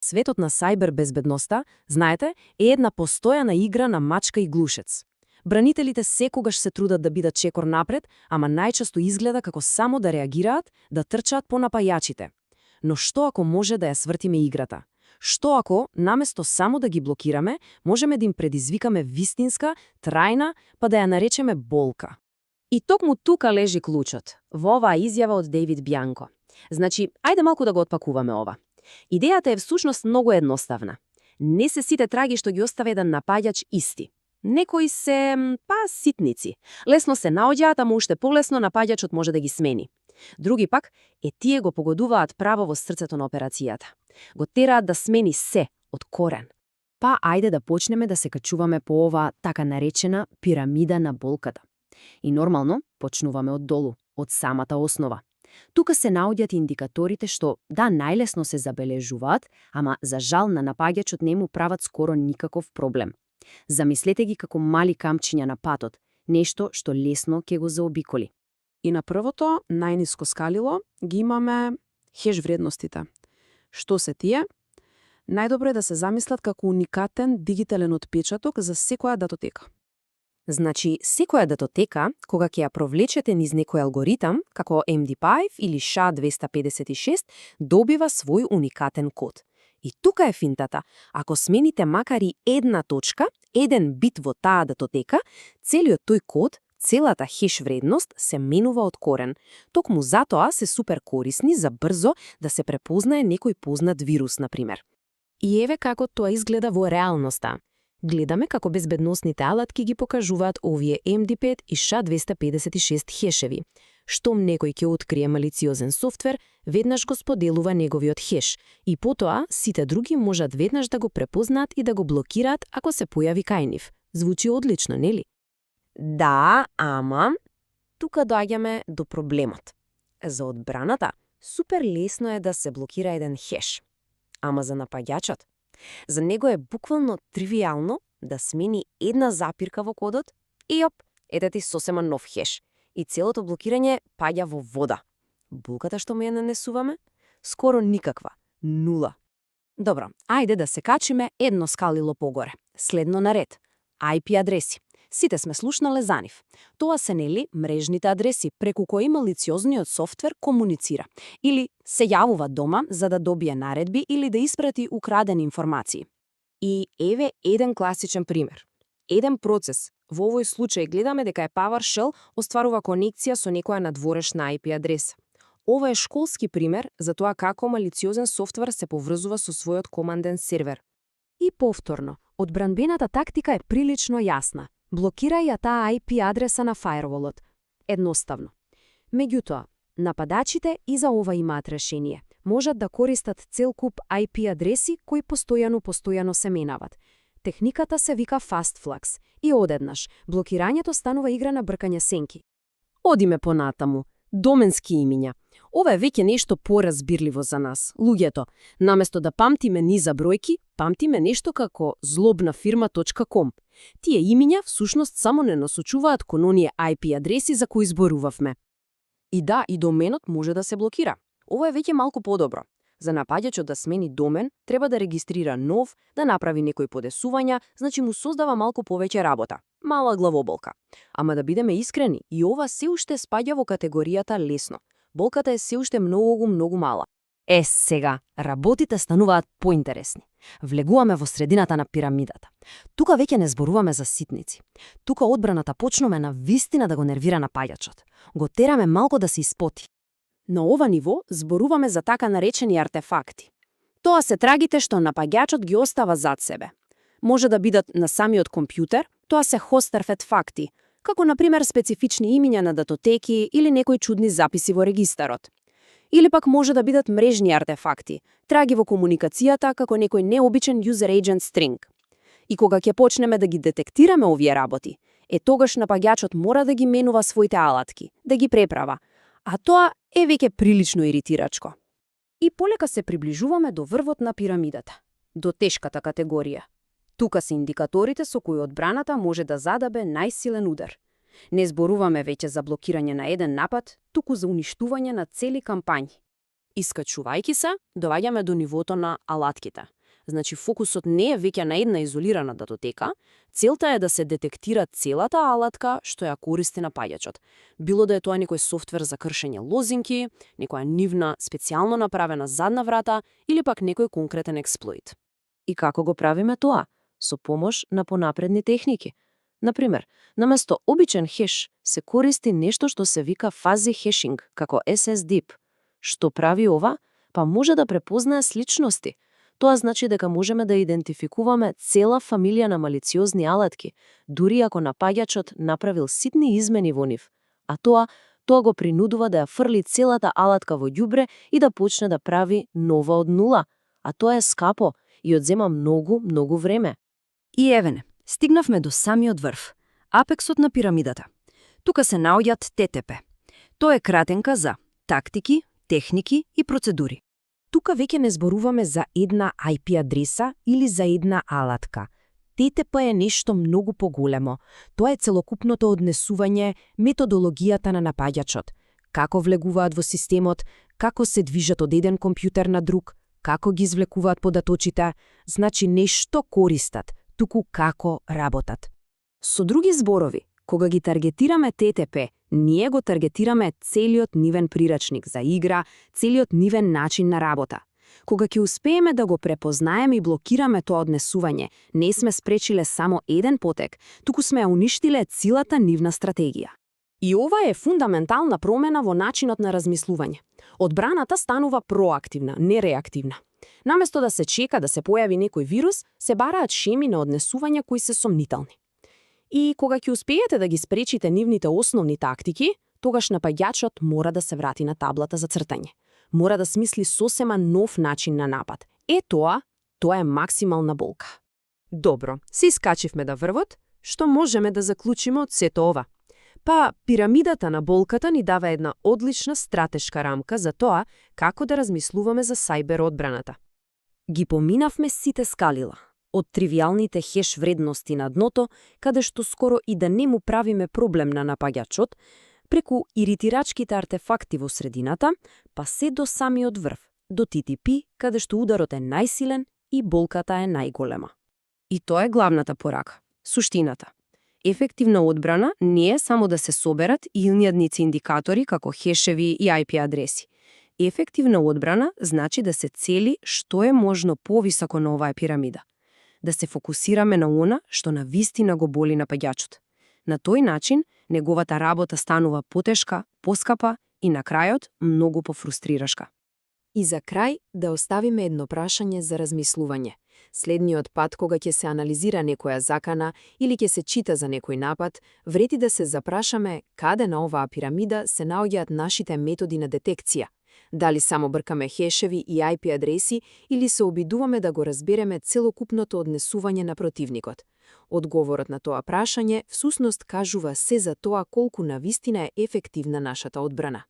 Светот на сајбер безбедноста, знаете, е една постојана игра на мачка и глушец. Бранителите секогаш се трудат да бидат чекор напред, ама најчесто изгледа како само да реагираат, да трчаат по напајачите. Но што ако може да ја свртиме играта? Што ако, наместо само да ги блокираме, можеме да им предизвикаме вистинска, трајна, па да ја наречеме болка? И токму тука лежи клучот, во оваа изјава од Дејвид Бјанко. Значи, ајде малку да го отпакуваме ова. Идејата е всушност многу едноставна. Не се сите траги што ги оставя еден напаѓач исти. Некои се, ситници. Лесно се наоѓаат, ама уште полесно напаѓачот може да ги смени. Други пак, тие го погодуваат право во срцето на операцијата. Го тераат да смени се од корен. Па ајде да почнеме да се качуваме по ова така наречена пирамида на болката. И нормално почнуваме од долу, од самата основа. Тука се наоѓаат индикаторите што, да, најлесно се забележуваат, ама за жал на напаѓачот не му прават скоро никаков проблем. Замислете ги како мали камчиња на патот, нешто што лесно ќе го заобиколи. И на првото, најниско скалило, ги имаме хеш вредностите. Што се тие? Најдобро е да се замислат како уникатен дигитален отпечаток за секоја датотека. Значи, секоја датотека, кога ќе ја провлечете низ некој алгоритам, како MD5 или SHA-256, добива свој уникатен код. И тука е финтата. Ако смените макар и една точка, еден бит во таа датотека, целиот тој код, целата хеш вредност се менува од корен. Токму затоа се супер корисни за брзо да се препознае некој познат вирус, например. И еве како тоа изгледа во реалноста. Гледаме како безбедносните алатки ги покажуваат овие MD5 и SHA-256 хешеви. Штом некој ќе открие малициозен софтвер, веднаш го споделува неговиот хеш, и потоа сите други можат веднаш да го препознаат и да го блокираат ако се појави кај нив. Звучи одлично, нели? Да, ама тука доаѓаме до проблемот. За одбраната супер лесно е да се блокира еден хеш. Ама за напаѓачот, за него е буквално тривијално да смени една запирка во кодот и ете ти сосема нов хеш. И целото блокирање паѓа во вода. Булката што му ја нанесуваме? Скоро никаква. Нула. Добро, ајде да се качиме едно скалило погоре. Следно наред. IP адреси. Сите сме слушнале за нив. Тоа се нели мрежните адреси преку кои малициозниот софтвер комуницира или се јавува дома за да добие наредби или да испрати украдени информации. И еве еден класичен пример. Еден процес, во овој случај гледаме дека е PowerShell остварува конекција со некоја надворешна IP адреса. Ова е школски пример за тоа како малициозен софтвер се поврзува со својот команден сервер. И повторно, одбранбената тактика е прилично јасна. Блокирај ја таа IP адреса на фајрволот. Едноставно. Меѓутоа, нападачите и за ова имаат решение. Можат да користат цел куп IP адреси кои постојано се менават. Техниката се вика FastFlux и одеднаш блокирањето станува игра на бркање сенки. Одиме понатаму. Доменски имиња. Ова е веќе нешто поразбирливо за нас, луѓето. Наместо да памтиме низа бројки, памтиме нешто како zlobnafirma.com. Тие имиња всушност само не насочуваат кон оние IP адреси за кои зборувавме. И да, и доменот може да се блокира. Ова е веќе малку подобро. За напаѓачот да смени домен, треба да регистрира нов, да направи некои подесувања, значи му создава малку повеќе работа. Мала главоболка. Ама да бидеме искрени, и ова се уште спаѓа во категоријата лесно. Болката е се уште многу мала. Сега, работите стануваат поинтересни. Влегуваме во средината на пирамидата. Тука веќе не зборуваме за ситници. Тука одбраната почнуваме на вистина да го нервира напаѓачот. Го тераме малку да се испоти. На ова ниво зборуваме за така наречени артефакти. Тоа се трагите што напаѓачот ги остава зад себе. Може да бидат на самиот компјутер, тоа се хост артефакти, како например специфични имиња на датотеки или некои чудни записи во регистарот. Или пак може да бидат мрежни артефакти, траги во комуникацијата како некој необичен user agent string. И кога ќе почнеме да ги детектираме овие работи, тогаш напаѓачот мора да ги менува своите алатки, да ги преправа, а тоа е веќе прилично иритирачко. И полека се приближуваме до врвот на пирамидата, до тешката категорија. Тука се индикаторите со кои одбраната може да задабе најсилен удар. Не зборуваме веќе за блокирање на еден напад, туку за уништување на цели кампањи. Искачувајќи се, доаѓаме до нивото на алатките. Значи, фокусот не е веќе на една изолирана датотека, целта е да се детектира целата алатка што ја користи напаѓачот. Било да е тоа некој софтвер за кршење лозинки, некоја нивна специјално направена задна врата или пак некој конкретен експлоит. И како го правиме тоа? Со помош на понапредни техники. Например, наместо обичен хеш се користи нешто што се вика фази хешинг, како SSDIP. Што прави ова? Па може да препознае сличности. Тоа значи дека можеме да идентификуваме цела фамилија на малициозни алатки, дури ако напаѓачот направил ситни измени во нив. А тоа го принудува да ја фрли целата алатка во ѓубре и да почне да прави нова од нула. А тоа е скапо и одзема многу време. И евене, стигнавме до самиот врв, апексот на пирамидата. Тука се наоѓаат ТТП. Тоа е кратенка за тактики, техники и процедури. Тука веќе не зборуваме за една IP адреса или за една алатка. ТТП е нешто многу поголемо. Тоа е целокупното однесување, методологијата на напаѓачот. Како влегуваат во системот, како се движат од еден компјутер на друг, како ги извлекуваат податочите, значи не што користат, туку како работат. Со други зборови, кога ги таргетираме ТТП, ние го таргетираме целиот нивен прирачник за игра, целиот нивен начин на работа. Кога ќе успееме да го препознаеме и блокираме тоа однесување, не сме спречиле само еден потек, туку сме ја уништиле целата нивна стратегија. И ова е фундаментална промена во начинот на размислување. Одбраната станува проактивна, не реактивна. Наместо да се чека да се појави некој вирус, се бараат шеми на однесување кои се сомнителни. И кога ќе успеете да ги спречите нивните основни тактики, тогаш напаѓачот мора да се врати на таблата за цртање. Мора да смисли сосема нов начин на напад. Тоа е максимална болка. Добро, се искачивме да врвот, што можеме да заклучиме од сето ова? Па, пирамидата на болката ни дава една одлична стратешка рамка за тоа како да размислуваме за сајбер одбраната. Ги поминавме сите скалила. Од тривијалните хеш вредности на дното, каде што скоро и да не му правиме проблем на напаѓачот, преку иритирачките артефакти во средината, па се до самиот врв, до TTP, каде што ударот е најсилен и болката е најголема. И тоа е главната порака, суштината. Ефективна одбрана не е само да се соберат илниадници индикатори како хешеви и IP адреси. Ефективна одбрана значи да се цели што е можно повисоко на оваа пирамида. Да се фокусираме на она што на вистина го боли напаѓачот. На тој начин, неговата работа станува потешка, поскапа и на крајот многу пофрустрирашка. И за крај да оставиме едно прашање за размислување. Следниот пат кога ќе се анализира некоја закана или ќе се чита за некој напад, вреди да се запрашаме каде на оваа пирамида се наоѓаат нашите методи на детекција. Дали само бркаме хешеви и IP адреси или се обидуваме да го разбереме целокупното однесување на противникот. Одговорот на тоа прашање всусност кажува се за тоа колку навистина е ефективна нашата одбрана.